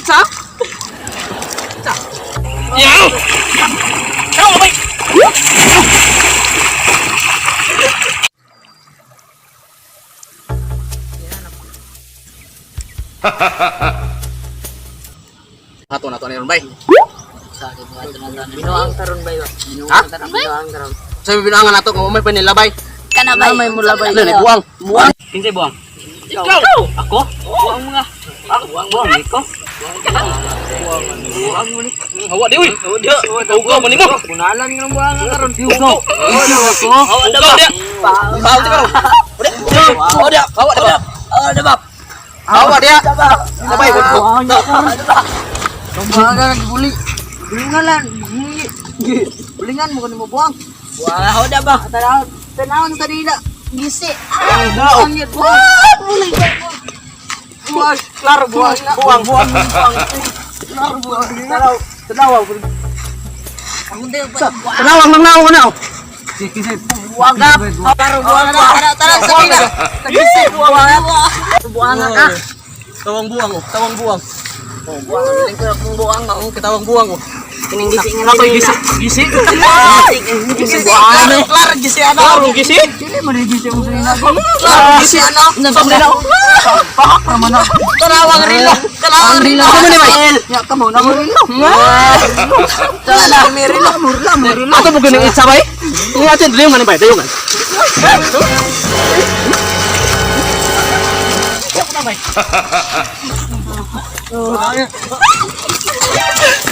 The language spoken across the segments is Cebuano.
Sa? Sa? Yaw! Yaw, bay! Ato na to ni bay. Binuang karon bay. Ha? Binuang karon. Sa binuangan nato kung may panilabay. Kana bay. May mulabay. Ano ni buang? Buang. Kinsay buang? Ikaw. Ako? Buang mga. Ako buang buang iko. Buang mo ni. Hawa di uy. Ugaw man nimo. Kunalan nga buang karon. Ugaw. Ugaw. Ugaw dia. Bawo ti karon. Hawa dia. Hawa dia. Oh, dabap. Hawa dia. Sabay ko. Buang ka buli. Bulingan lang. Bulingan mo kuno mo buang. Buang ako da ba? Tanaw, tanaw sa dila. Gisi. Ah, buang yun. Buang. Buling ka. Buang. Klaro buang. Buang. Buang. Buang. Klaro buang. Tanaw. Tanaw. Buang. Tanaw ang nangnaw ko na. Buang ka. Klaro buang. Tara, tara sa dila. Gisi. Buang. Buang ka. Tawang buang oh. Tawang buang. Oh, buang. Galing ko akong buang. Oh, kitawang buang oh. Kining gisi nga Ako'y gisi. Gisi. Gisi. Klaro, klaro gisi ano. Klaro gisi. Dili mo gisi mo sa Klaro gisi ano. Sabi na. Pakak naman na. Tanawang rilo. Tanawang rilo. Ano man ni bay? Ya kamo na mo rilo. Tala mi rilo. Murla mo rilo. Ato mo ganing itsa bay? Ang atin dayon man ni bay, dayon man.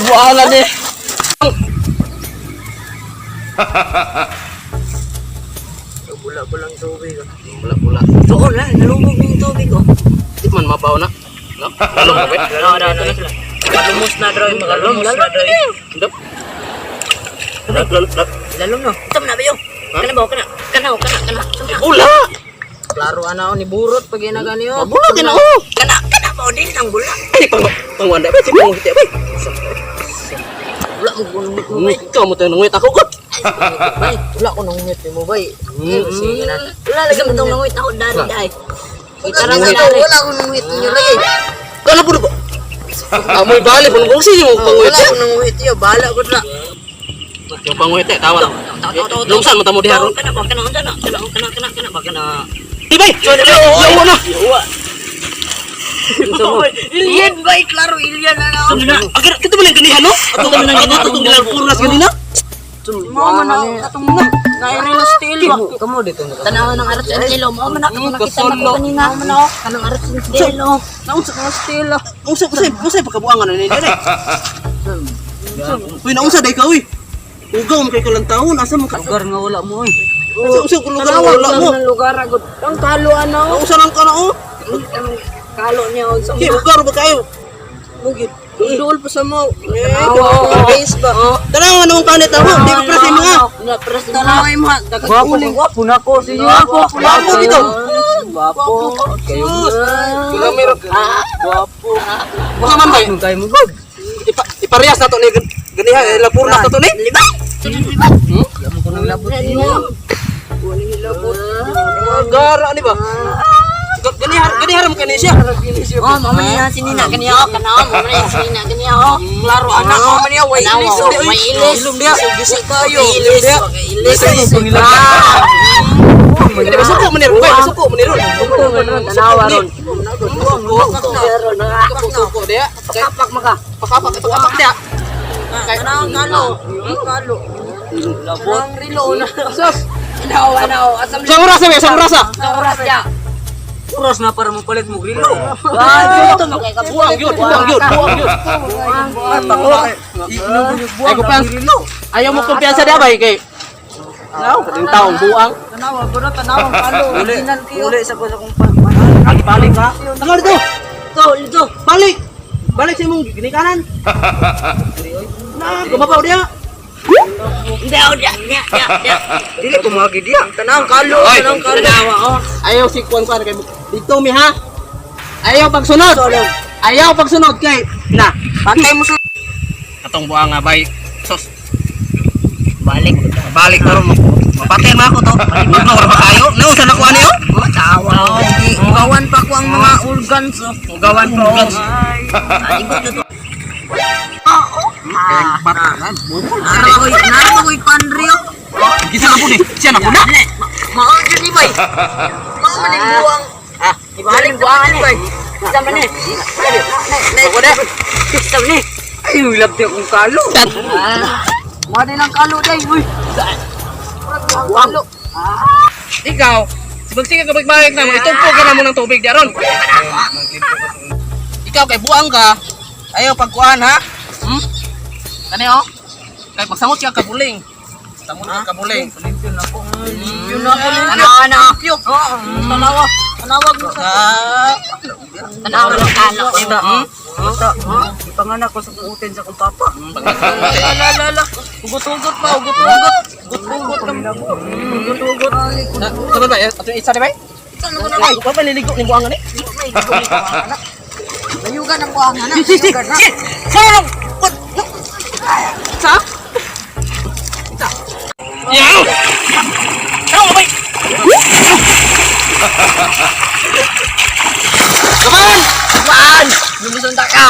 Wala ni. Bula bulang tubig. Bula bula. Tuon lah, nalubog yung tubig oh. Di man mabaw na. No? Lalong na bay. No, no, no. Makalumos na droy, makalumos na droy. Ndap. Lalo lalo. Lalom no. Ito na ba yo? Kana ba kana? Kana kana kana. Bula. Klaro ana ni burot pag ginagani oh. Bula din oh. Kana kana ba din ang bula. Ay pang pangwanda ba si pang bay. Bula mo gunit mo bay. Ikaw mo tayo nangwit ako kot. Bay, wala ko nang ngit mo bay. Sige na. Wala lagi mo tong nangwit ako dari dai. Wala Nangwit. wala ko nang ngit niyo lagi. Kala po ko. Amoy bali pun kung sino mo pangwit. Wala ko nang ngit yo, bahala ko na. Yung pangwit eh, tawa lang. Lungsan mo tamo diha ron. Kana ba kana kana kana kana kana kana ba kana. Di bay. Yawa na. Ilien bay, klaro ilien na. Agar kita man ang ganihan no? Ato man ang ganihan atong nilang puras ganina. Mo man ako katong nairelo steel ba. Kamo dito. Tanaw ng arat sa steel mo man ako nakita na ko kanina. Mo man ako kanang arat sa steel. Naunsa Ang steel. Unsa unsa unsa pagkabuangan ni dili. Uy, naunsa day ka uy. Ugaw mo kay kalang taon asa mo ka? Lugar nga wala mo oy. Unsa unsa ko lugar nga wala mo? Ng lugar agad. Ang kalo ano? Naunsa lang ka na oh. Ang kalo niya og sa Kay lugar ba kayo? bugid. Dul pa sa mo. Eh, Base ba? Tanaw anong kanit ako? Di ba press mo nga? Nga press tanaw mo. Gwapo, gwapo na ko. Sige, gwapo. Gwapo dito. Gwapo. Kayo. Sus. Kila meron. Gwapo. Baka man bay. Kayo mo god. Ipa iparehas na to ni ganiha lapurnas na to ni. Libay. Libay. Hmm? Yaman ko nang labot. Gara ni ba? Ganiha ganiha ram kani siya. Oh, mama niya sinina kaniya oh, kana oh, mama niya sinina kaniya oh. Klaro anak ko man niya way ilis way ilis. Ilom dia. Gisi kayo. Ilis. Ilis. Di ba suko man ni bay, suko man ni ron. Tanawa ron. Suko dia. Kapak maka. Pakapak pakapak dia. Kanang kalo. Kalo. Labot. Rilo na. Sus. Inaw anaw asam Sa oras ba? Sa oras ah. oras ya. Oras na para mo palit mo grilo. Ah, dito makikabuang Buang yun, buang yun, buang yun. Ay, kumpiyansa. Ayaw mo kumpiyansa dia bay kay. Naw, kading taong buang. Tanawa bro, tanawa kalo. Uli, Original kayo. uli sa ko sa kong pag. Balik ha. Tanggal dito. Ito, ito. Balik. Balik sa imong ginikanan. Na, gumabaw dia. Hindi ako diya, diya, diya, diya. Dili ko magi diya. Tanawang kalo, Oy. tanawang kalo. Tanawa, oh. Ayaw si Kwan Kwan kay dito mi ha. Ayaw pagsunod. Ayaw pagsunod kay na. Pantay mo sa Katong buang nga bay. Sos. Balik. Balik karon mo. Mapatay man ako to. Bugnaw ra ba kayo? Nausa na ko ani oh. Tawa. Ugawan pa ko ang mga organs. Oh. Ugawan pa organs. Ay, igot to. Ah, nara ko'y pandri oh. Gisa na po ni. Siya na po na. Mao jud ni bay. Mao man ning buwang. Ah, Ibalik buwang ni bay. Sa man eh. Ako na. Sa man eh. Ay, ulap di akong kalo. Mao din ang kalo day, uy. Buwang. Ikaw, magsige ka bagbagay na mo, itugpo ka na mo ng tubig diaron. Ikaw kay buang ka. Ayaw pagkuan ha. Kani oh. Kay pagsamot siya kabuling. Samot ka kabuling. Yun ako. Yun ako. Ano, ano? Oo, tanawa. Tanawag mo sa Tanawa ng kalo. Basta, basta, ipanganak ko sa kong utin sa kong papa. Ala, ala, ala. Ugot-ugot pa, ugot-ugot. Ugot-ugot lang. Ugot-ugot. Sunod ba? Ato isa di ba? Saan ko na Ay, wa pa niligo ni buang ani. Layugan ang buwang, anak. Layugan na. Sa? Yaw! Yaw, abay! Come on! Kuan! Lumusunta ka!